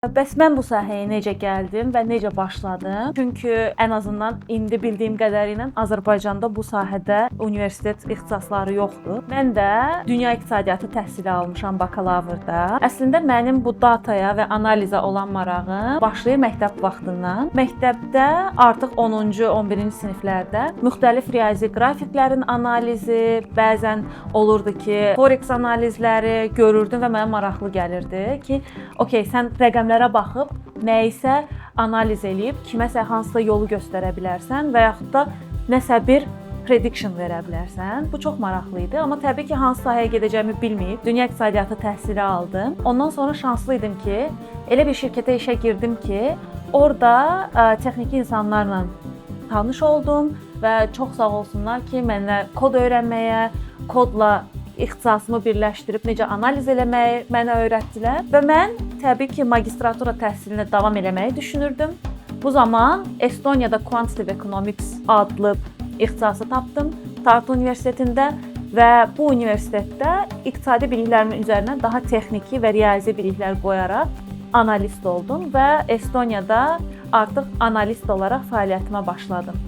Bəs mən bu sahəyə necə gəldim və necə başladım? Çünki ən azından indi bildiyim qədəri ilə Azərbaycanda bu sahədə universitet ixtisasları yoxdur. Mən də dünya iqtisadiyyatı təhsili almışam bakalavrda. Əslində mənim bu dataya və analizə olan marağım başlayır məktəb vaxtından. Məktəbdə artıq 10-cu, 11-ci siniflərdə müxtəlif riyazi qrafiklərin analizi, bəzən olurdu ki, forex analizləri görürdüm və mənə maraqlı gəlirdi ki, okey, sən rəqəmlərə baxıb nəyisə analiz eləyib kiməsə hansısa yolu göstərə bilərsən və yaxud da nəsə bir prediction verə bilərsən. Bu çox maraqlı idi, amma təbii ki, hansı sahəyə gedəcəyimi bilməyib dünya iqtisadiyyatı təhsili aldım. Ondan sonra şanslı idim ki, elə bir şirkətə işə girdim ki, orada texniki insanlarla tanış oldum və çox sağ olsunlar ki, mənə kod öyrənməyə, kodla ixtisasımı birləşdirib necə analiz eləməyi mənə öyrətdilər və mən təbii ki, magistratura təhsilinə davam eləməyi düşünürdüm. Bu zaman Estoniyada Quantitative Economics adlı ixtisası tapdım Tartu Universitetində və bu universitetdə iqtisadi biliklərimin üzərinə daha texniki və riyazi biliklər qoyaraq analist oldum və Estoniyada artıq analist olaraq fəaliyyətimə başladım.